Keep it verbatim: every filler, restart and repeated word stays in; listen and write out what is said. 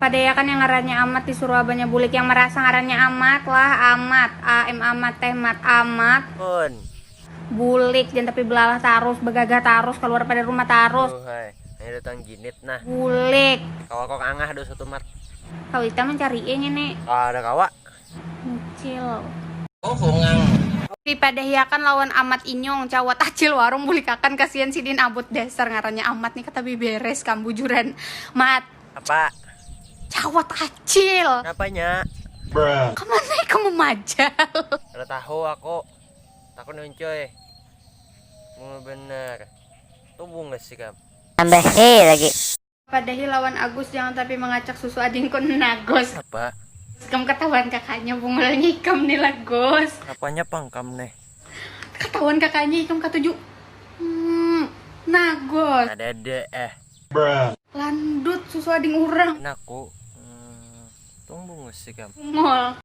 Pada ya kan yang ngarannya Amat disuruh abahnya bulik, yang merasa ngarannya Amat lah, Amat, A M Amat, Teh Mat, Amat. Pun. Bulik, jangan tapi belalah tarus, begagah tarus, keluar pada rumah tarus. Duh, hai. Ini datang jinit nah. Bulik. Kawa kok angah do satu mat. Kau kita mencari ini. Ada kawa. Cil. Oh, bungang. Dipadahiakan lawan Amat Inyong, cawat acil warung bulikakan, kasihan sidin abut dasar ngarannya Amat nih kata biberes kambujuran. Mat, Apa? cawat acil. Apanya? Kemana ikam memajal? Ada tahu aku. Takut nuncoy. Mau bener. Tuh bungas sih kam. Tambah he lagi. Padahi lawan Agus, jangan tapi mengacak susu adingku nagos. Apa? Kam ketahuan kakaknya bungulnya ikam nih lagos. Apanya pangkam nih? Ketahuan kakaknya ikam katuju. Hmm, nagos. Ada ada eh. Landut susu ading urang. Aku. Hmm, tuh bungas sih kam. Mall.